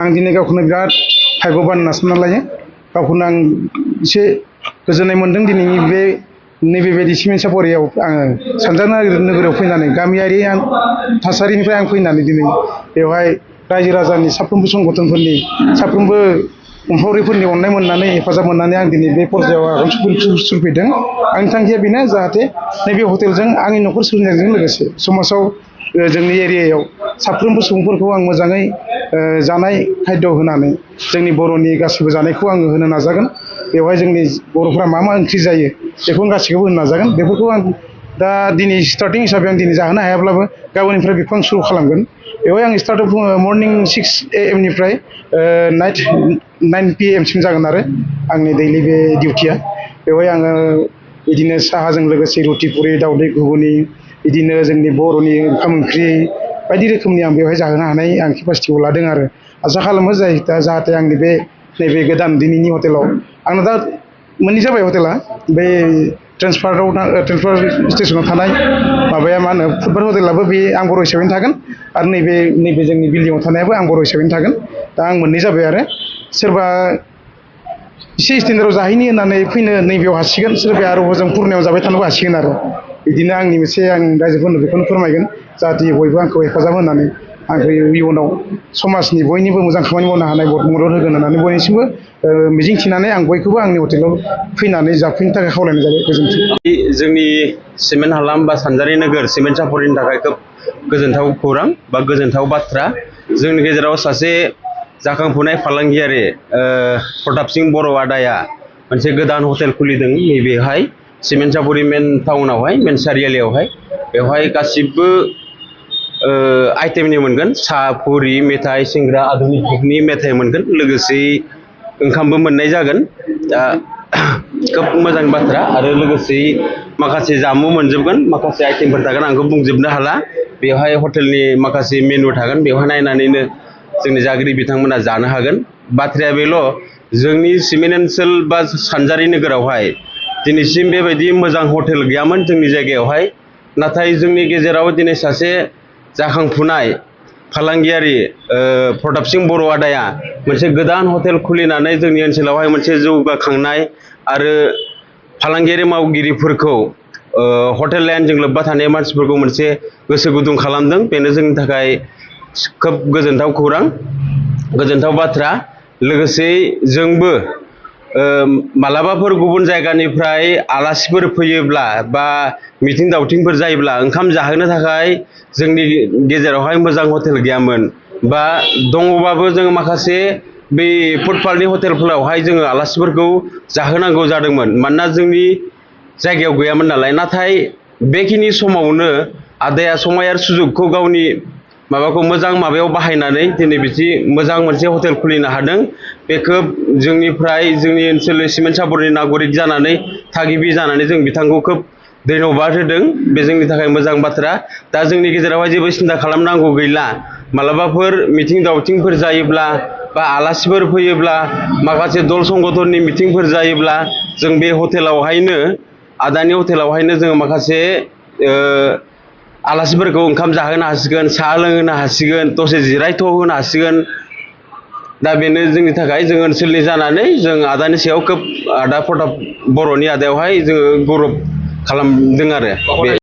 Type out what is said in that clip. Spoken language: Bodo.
आं दिनै गावखौनो बिराद भाग्यबान होनना सानना लायो। गावखौनो आं एसे गोजोननाय मोन्दों दिनैनि बे नैबेबायदि सिमेन्ट सापरियाव आङो सानजाना नोगोराव फैनानै गामियारि थासारिनिफ्राय आं फैनानै दिनै बेवहाय रायजो राजानि साफ्रोमबो संगठनफोरनि साफ्रोमबो अनफावरिफोरनि अननाय मोननानै हेफाजाब मोननानै आं दिनै बे पर्यायाव आगान सुरफैदों। आंनि थांखिया बेनो जाहाथे नैबे हटेलजों आंनि न'खर सोलिनायजों लोगोसे समाजाव जोंनि एरियायाव साफ्रोमबो सुबुंफोरखौ आं मोजाङै जानाय खाद्य होनानै जोंनि बर'नि गासैबो जानायखौ आङो होनो नाजागोन। बेवहाय जोंनि बर'फ्रा मा मा ओंख्रि जायो बेखौ गासैखौबो होनो नाजागोन। बेफोरखौ आं दा दिनै स्टार्टिं हिसाबै आं दिनै जाहोनो हायाब्लाबो गाबोननिफ्राय बेखौ आं सुरु खालामगोन। बेवहाय आं स्टार्ट मर्निं 6 AM निफ्राय नाइट 9 PM सिम जागोन आरो आंनि दैलि बे डिउटिया। बेवहाय आङो बिदिनो साहाजों लोगोसे रुटि पुरि दावदै घुगुनि बिदिनो जोंनि बर'नि ओंखाम ओंख्रि बायदि रोखोमनि आं बेवहाय जाहोनो हानाय आं केपासिटिखौ लादों आरो आसा खालामो जाहाथे आंनि बे नैबे गोदान दिनैनि हटेलाव आंना दा मोननै जाबाय हटेला। बे ट्रेन्सफार स्टेसनाव थानाय माबाया मा होनो फुटबाल हटेलाबो बे आं बर' हिसाबैनो थागोन आरो नैबे जोंनि बिल्डिंआव थानायाबो आं बर' हिसाबैनो थागोन। दा आं मोननै जाबाय आरो सोरबा एसे स्टेन्डार्डआव जाहैनि होननानै फैनो नैबेयाव हासिगोन, सोरबाया आरो हजों पुरनायाव जाबाय थानोबो हासिगोन आरो बिदिनो आंनि मोनसे आं रायजोफोरनो बेखौनो फोरमायगोन जाहाथे बयबो आंखौ हेफाजाब होनानै आंखौ इयुनाव समाजनि बयनिबो मोजां खामानि मावनो हानाय मदद होगोन होननानै बयनिसिमबो मिजिं थिनानै आं बयखौबो आंनि हटेलाव फैनानै जाफैनो थाखाय खावलायनाय जाबाय। गोजोन्थों। जोंनि सिमेन्ट हालाम बा सानजारि नोगोर सिमेन्ट सापरिनि थाखाय खोब गोजोनथाव खौरां बा गोजोनथाव बाथ्रा। जोंनि गेजेराव सासे जाखांफुनाय फालांगियारि प्रताप सिंह बर' आदाया मोनसे गोदान हटेल खुलिदों नैबेहाय सिमेन्ट सापरि मेन टाउनावहाय, मेन सारियालियावहाय। बेवहाय गासिबो आइटेमनि मोनगोन, साहा पुरि मेथाइ सिंग्रा आधुनिक जुगनि मेथाइ मोनगोन, लोगोसे ओंखामबो मोननाय जागोन। दा खोब मोजां बाथ्रा आरो लोगोसे माखासे जामुं मोनजोबगोन, माखासे आइटेमफोर थागोन, आंखौ बुंजोबनो हाला। बेवहाय हटेलनि माखासे मेनु थागोन, बेवहाय नायनानैनो जोंनि जागिरि बिथांमोना जानो हागोन। बाथ्राया बेल' जोंनि सिमेन्ट ओनसोल बा सानजारि नोगोरावहाय दिनैसिम बेबायदि मोजां हटेल गैयामोन जोंनि जायगायावहाय। नाथाय जोंनि गेजेराव दिनै सासे जाखांफुनाय फालांगियारि प्रताप सिंह बर' आदाया मोनसे गोदान हटेल खुलिनानै जोंनि ओनसोलावहाय मोनसे जौगाखांनाय आरो फालांगियारि मावगिरिफोरखौ हटेल लाइनजों लोब्बा थानाय मानसिफोरखौ मोनसे गोसो गुदुं खालामदों। बेनो जोंनि थाखाय खोब गोजोनथाव खौरां, गोजोनथाव बाथ्रा। लोगोसे जोंबो मालाबाफोर गुबुन जायगानिफ्राय आलासिफोर फैयोब्ला बा मिथिं दावथिंफोर जायोब्ला ओंखाम जाहोनो थाखाय जोंनि गेजेरावहाय मोजां हटेल गैयामोन, बा दङबाबो जोङो माखासे बै फुटपाथनि हटेलफोरावहाय जोङो आलासिफोरखौ जाहोनांगौ जादोंमोन, मानोना जोंनि जायगायाव गैयामोन नालाय। नाथाय बेखिनि समावनो आदाया समाय आरो सुजुगखौ गावनि माबाखौ मोजां माबायाव बाहायनानै दिनै बिदि मोजां मोनसे हटेल खुलिनो हादों। बे खोब जोंनिफ्राय जोंनि ओनसोलनि सिमेन्ट सापरिनि नागरिक जानानै थागिबि जानानै जों बिथांखौ खोब धन्यबाद होदों। बे जोंनि थाखाय मोजां बाथ्रा। दा जोंनि गेजेरावहाय जेबो सिन्था खालामनांगौ गैला। मालाबाफोर मिथिं दावथिंफोर जायोब्ला बा आलासिफोर फैयोब्ला, माखासे दल संगठननि मिथिंफोर जायोब्ला जों बे हटेलावहायनो, आदानि हटेलावहायनो जोङो माखासे आलासिफोरखौ ओंखाम जाहोनो हासिगोन, साहा लोंहोनो हासिगोन, दसे जिरायथ' होनो हासिगोन। दा बेनो जोंनि थाखाय, जों ओनसोलनि जानानै जों आदानि सायाव खोब आदा प्रताप बर'नि आदायावहाय जोङो गौरब खालामदों आरो बे